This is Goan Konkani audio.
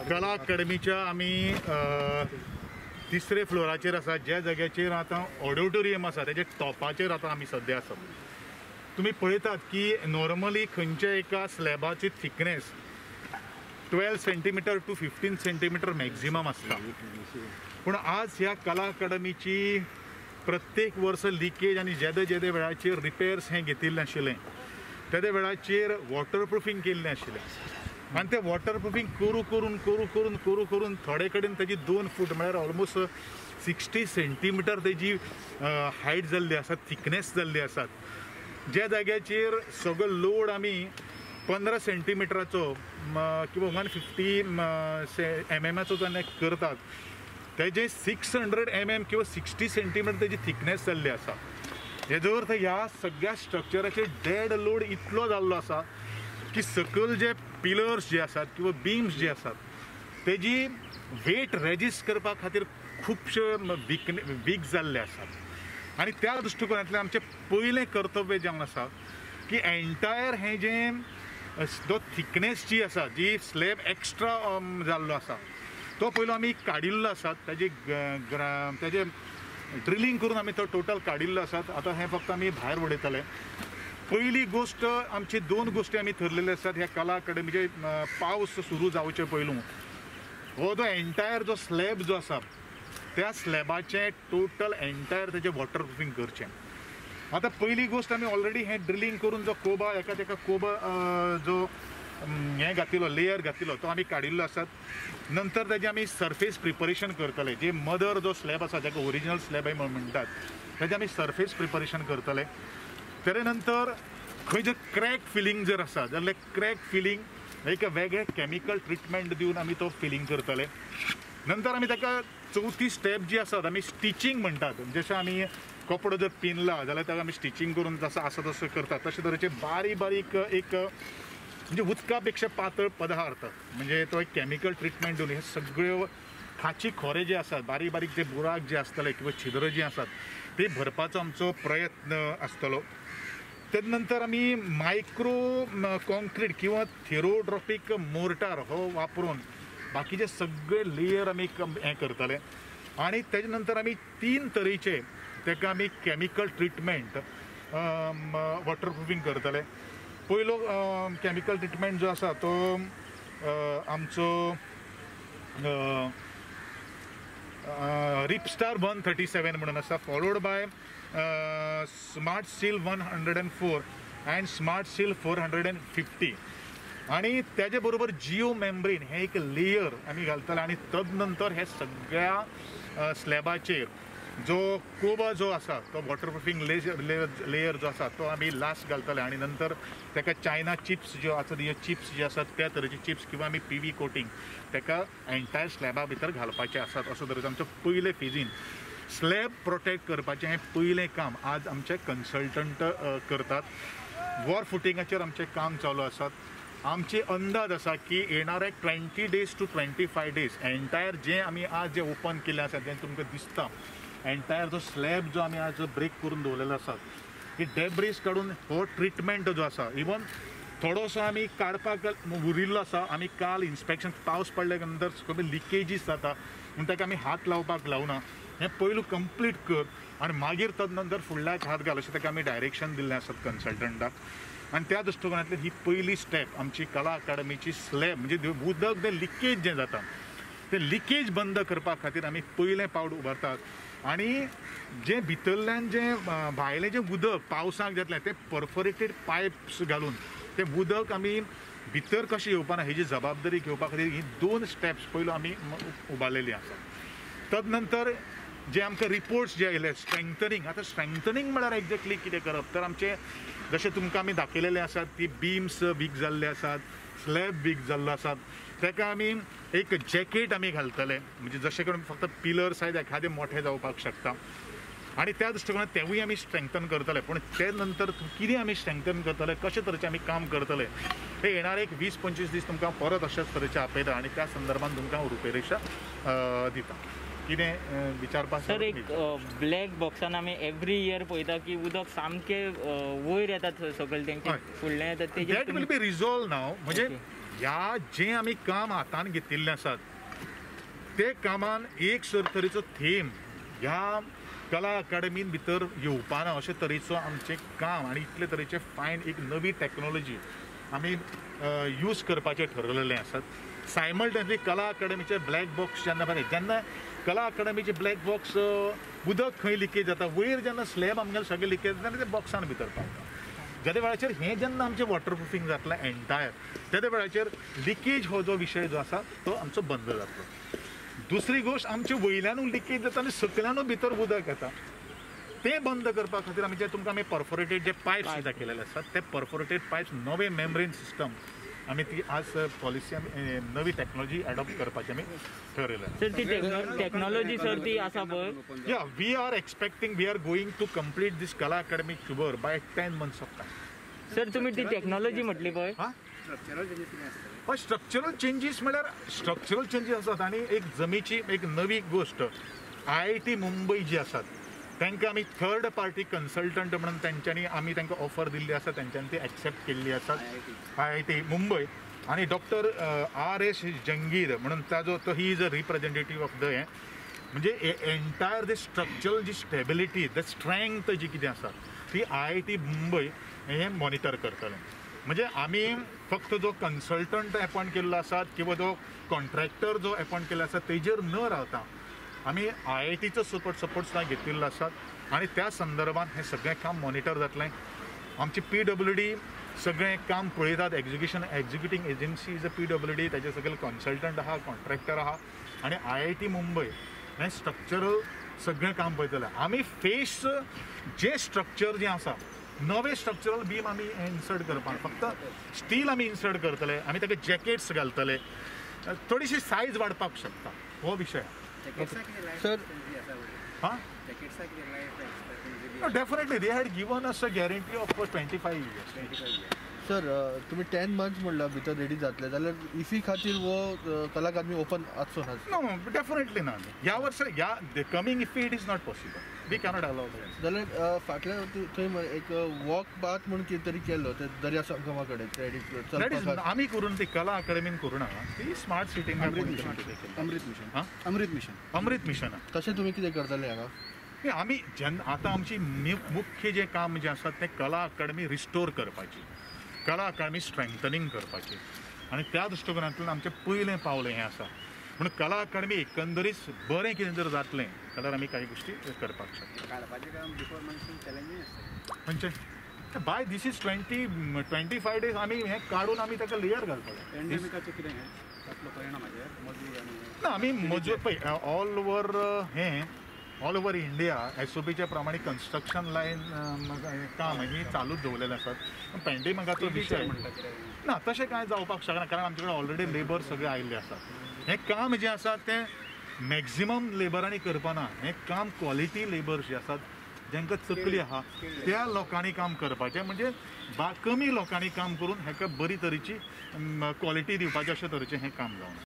कला अकादमीच्या आमी तिसरे फ्लोराचेर आसा, ज्या जाग्याचेर आतां ऑडिटोरियम आसा तेजे टॉपाचेर आतां आमी सद्या आसा. तुमी पळयतात की नॉर्मली खंयच्या एका स्लॅबाची thickness 12 centimetre to 15 centimetre maximum आसता, पूण आज ह्या कला अकादमीची प्रत्येक वर्स लिकेज आनी जेदे जेदे वेळाचेर रिपेर्स हें घेतिल्लें आशिल्लें, तेदे वेळाचेर वॉटरप्रुफींग केल्लें आशिल्लें आनी तें वॉटरप्रुफींग करू करून करू करून करू करून थोडे कडेन तेजी 2 फूट म्हळ्यार ऑलमोस्ट 60 सेंटीमिटर तेजी हायट जाल्ली आसा, थिकनेस जाल्ली आसात. ज्या जाग्याचेर सगळो लोड आमी 15 सेंटीमिटराचो किंवा 150 mm जेन्ना करतात तेजे 600 mm किंवा 60 सेंटीमिटर तेजी थिकनेस जाल्ली आसा. हेजो अर्थ ह्या सगळ्या स्ट्रक्चराचेर डेड लोड इतलो जाल्लो आसा की सकयल जे पिलर्स जे आसात किंवा बीम्स जे आसात तेजी वेट रेजिस्ट करपा खातीर खुबशे वीक जाल्ले आसात. आनी त्या दृश्टिकोनांतल्यान आमचें पयलें कर्तव्य जावन आसा की एन्टायर हें जें जो थिकनेस जी आसा, जी स्लॅब एक्स्ट्रा जाल्लो आसा तो पयलो आमी काडिल्लो आसा, ताजे ताजे ड्रिलींग करून आमी तो टोटल काडिल्लो आसा. आतां हें फक्त आमी भायर उडयतले. पयली गोश्ट आमची 2 गोश्टी आमी थरलेले आसात. ह्या कला अकादमीचे पावस सुरू जावचे पयलू हो जो एन्टायर जो स्लॅब जो आसा त्या स्लॅबाचें टोटल एन्टायर तेजें वॉटरप्रुफींग करचें. आतां पयली गोश्ट आमी ऑलरेडी हें ड्रिलींग करून जो कोबा एका तेका कोबा जो हें घातिल्लो लेयर घातिल्लो तो आमी काडिल्लो आसात. नंतर तेजें आमी सरफेस प्रिपरेशन करतले. जे मदर जो स्लॅब आसा जाका ओरिजिनल स्लॅब म्हणटात तेजें आमी सरफेस प्रिपरेशन करतले. तेजे नंतर खंय जर क्रॅक फिलींग जर आसा जाल्यार क्रॅक फिलींग एक वेगळें केमिकल ट्रिटमेंट दिवन आमी तो फिलींग करतले. नंतर आमी ताका चवथी स्टेप जी आसात आमी स्टिचींग म्हणटात. जशें आमी कपडो जर पिनला जाल्यार ताका आमी स्टिचींग करून जसो आसा तसो करतात, तशे तरेचे बारीक बारीक एक म्हणजे उदका पेक्षा पातळ पदार्थ म्हणजे तो एक केमिकल ट्रिटमेंट दिवन हे सगळ्यो खाची खोरे जे आसात, बारीक बारीक जे बुराक जे आसतले किंवा छिद्र जी आसात ते भरपाचो आमचो प्रयत्न आसतलो. तेज नंतर आमी मायक्रो कॉन्क्रीट किंवा थेरोड्रॉपीक मोर्टार हो वापरून बाकीचे सगळे लेयर आमी हें करतले. आनी तेजे नंतर आमी 3 तरेचे ताका आमी केमिकल ट्रिटमेंट वॉटरप्रुफींग करतले. पयलो केमिकल ट्रिटमेंट जो आसा तो आमचो रिपस्टार 137 म्हणून आसा, followed by smart seal 104 and smart seal 450. आनी तेजे बरोबर जियो मेम्ब्रेन हें एक लेयर आमी घालतले. आनी तद नंतर हे सगळ्या स्लॅबाचेर जो कोबा जो आसा तो वॉटरप्रुफींग लेयर जो आसा तो आमी लास्ट घालतले. आनी नंतर ताका चायना चिप्स ज्यो आसा त्यो चिप्स जे आसात त्या तरेचे चिप्स किंवा आमी PV coating ताका एन्टायर स्लॅबा भितर घालपाचे आसात. असो तरेचो आमचो पयले फेजीन स्लॅब प्रोटेक्ट करपाचें हें पयलें काम आज आमचे कन्सल्टंट करतात. वॉर फुटिंगाचेर आमचें काम चालू आसात. आमचे अंदाज आसा की येणारे 20 डेज टू 25 डेज एन्टायर जें आमी आज जें ओपन केल्लें आसा तें तुमकां दिसता एन्टायर जो स्लॅब जो आमी आज ब्रेक करून दवरलेलो आसा की डेब्रीज काडून हो ट्रिटमेंट जो आसा इवन थोडोसो आमी काडपाक उरिल्लो आसा. आमी काल इन्स्पेक्शन पावस पडल्या नंतर सगळे लिकेजीस जाता म्हूण ताका आमी हात लावपाक लावना. हें पयलू कंप्लीट कर आनी मागीर तद नंतर फुडल्याक हात घाल अशें ताका आमी डायरेक्शन दिल्लें आसात कन्सल्टंटाक. आनी त्या दृश्टिकोनांतल्यान ही पयली स्टेप आमची कला अकादमीची स्लॅब म्हणजे उदक जें लिकेज जें जाता तें लिकेज बंद करपा खातीर आमी पयलें पावल उबारतात. आनी जें भितरल्यान जें भायलें जें उदक पावसाक जातलें तें परफोरेटेड पायप्स घालून तें उदक आमी भितर कशें येवपाना हेजी जबाबदारी घेवपा खातीर ही 2 स्टेप्स पयलो आमी उबारलेली आसा. तद नंतर जे आमकां रिपोर्ट्स जे आयले स्ट्रेंथनिंग, आतां स्ट्रेंथनिंग म्हळ्यार एक्झॅक्टली कितें करप तर आमचें जशें तुमकां आमी दाखयलेलें आसात ती बीम्स वीक जाल्ले आसात, स्लॅब वीक जाल्लो आसात, ताका आमी एक जॅकेट आमी घालतले म्हणजे जशें करून फक्त पिलर्स आहात एखादें मोठे जावपाक शकता आनी त्या दृश्टिकोनान तेवूय आमी स्ट्रेंथन करतले. पूण ते नंतर कितें आमी स्ट्रेंथन करतले, कशे तरेचें आमी काम करतले ते येणारे एक 20-25 दीस तुमकां परत अशेच तरेचें आपयता आनी त्या संदर्भान तुमकां रुपेरेशा दिता. कितें विचारपाक सर, एक ब्लॅक बॉक्सान आमी एवरी इयर पळयता की उदक सामकें वयर येता सकयल तेंचे फुडलें येता, that will be resolve नाव. म्हणजे ह्या जें आमी काम हातान घेतिल्लें आसात ते कामान एक सर तरेचो थेम ह्या कला अकादमीन भितर येवपाना अशे तरेचो आमचें काम आनी इतले तरेचे फायन एक नवी टॅक्नोलॉजी आमी यूज करपाचें ठरवलेलें आसात. सायमल्टेनियसली कला अकादमीचे ब्लॅक बॉक्स जेन्ना पळय जेन्ना कला अकादमीचे ब्लॅक बॉक्स उदक खंय लिकेज जाता वयर जेन्ना स्लॅब आमगेले सगळे लिकेज जाता तेन्ना ते बॉक्सान भितर पावता. जेदे वेळाचेर हें जेन्ना आमचें वॉटरप्रुफींग जातलें एन्टायर तेदे वेळाचेर लिकेज हो जो विशय जो आसा तो आमचो बंद जातलो. दुसरी गोश्ट आमचे वयल्यानूय लिकेज जाता आनी सकयल्यानूय भितर उदक येता तें बंद करपा खातीर आमी जे तुमकां आमी परफोरेटेड जे पायप्स दाखयलेले आसात ते परफोरेटेड पायप्स नवे मेम्ब्रेन सिस्टम आमी ती आज पॉलिसी आमी नवी टॅक्नोलॉजी एडॉप्ट करपाची आमी ठरयलें. सर ती टॅक्नोलॉजी सर ती आसा पळय. Yeah we are expecting we are going to complete this Kala Academy शुबर by 10 months of time. Sir तुमी ती टॅक्नोलॉजी म्हटली पळय. हां हय स्ट्रक्चरल चेंजीस म्हळ्यार स्ट्रक्चरल चेंजीस आसात आनी एक जमीची एक नवी गोश्ट IIT Mumbai जी आसात तांकां आमी थर्ड पार्टी कन्सल्टंट म्हणून तेंच्यांनी आमी तांकां ऑफर दिल्ली आसा तेंच्यांनी ती एक्सेप्ट केल्ली आसा IIT Mumbai आनी डॉक्टर RS जंगीर म्हणून ताजो तो he is a representative of the हें म्हणजे entire the structural ji stability the strength जी कितें आसा ती IIT Mumbai हें मॉनिटर करतलें. म्हणजे आमी फक्त जो कन्सल्टंट एपॉयंट केल्लो आसा किंवा जो कॉन्ट्रॅक्टर जो एपॉयंट केल्लो आसा तेजेर न रावता आमी IITचो सपोर्ट सुद्दां घेतिल्लो आसा आनी त्या संदर्भात हें सगळें काम मॉनिटर जातलें. आमची PWD सगळें काम पळयतात. Executing agency is a PWD ताजे सगळे कन्सल्टंट आहा कॉन्ट्रॅक्टर आहा आनी IIT Mumbai हें स्ट्रक्चरल सगळें काम पळयतलें. आमी फेस जे स्ट्रक्चर जें आसा नवे स्ट्रक्चरल बीम आमी इन्सर्ट करपाक फक्त स्टील आमी इन्सर्ट करतले आमी ताका जॅकेट्स घालतले थोडीशी सायज वाडपाक शकता हो विशय. सर हां definitely they had given us a guarantee of 25 years. Sir तुम्ही 10 मंथ्स म्हणला भितर रेडी जातले जाल्यार इफी खातीर वो कला अकादमी ओपन आसचो ना? नो डेफिनेटली ना. ह्या वर्सा ह्या coming IFFI it is not possible we cannot allow. जाल्यार फाटल्या थंय एक वॉक पाथ म्हणून कितें तरी केल्लो ते दर्या संगमा कडेन that is आमी करून ती कला अकादमीन करूं ना ती स्मार्ट सिटीन अमृत मिशन अमृत मिशन अमृत मिशन तशें तुमी कितें करतले हांगा? आमी जेन्ना आतां आमची मुख्य जें काम जें आसा तें कला अकादमी रिस्टोर करपाची कला अकादमी स्ट्रेंथनिंग करपाची आनी त्या दृश्टिकोनांतल्यान आमचें पयलें पावल हें आसा. पूण कला अकादमी एकंदरीत बरें कितें जर जातलें जाल्यार आमी कांय गोश्टी करपाक शकता. खंयचें बाय this is 20-25 days आमी हें काडून आमी ताका लेयर घालपाक ना. आमी मजूर पळय ऑल ओवर हें ऑल ओवर इंडिया SOPच्या प्रमाणे कन्स्ट्रक्शन लायन काम ही चालूच दवरलेलें आसात. पॅन्डेमिकाचो विशय ना तशें कांय जावपाक शकना कारण आमचे कडेन ऑलरेडी लेबर सगळे आयिल्ले आसात. हें काम जें आसा तें मॅक्झिमम लेबरांनी करपाना हें काम क्वॉलिटी लेबर जे आसात जांकां तकली आहा त्या लोकांनी काम करपाचें म्हणजे कमी लोकांनी काम करून हेका बरी तरेची क्वॉलिटी दिवपाचें अशे तरेचें हें काम जावना.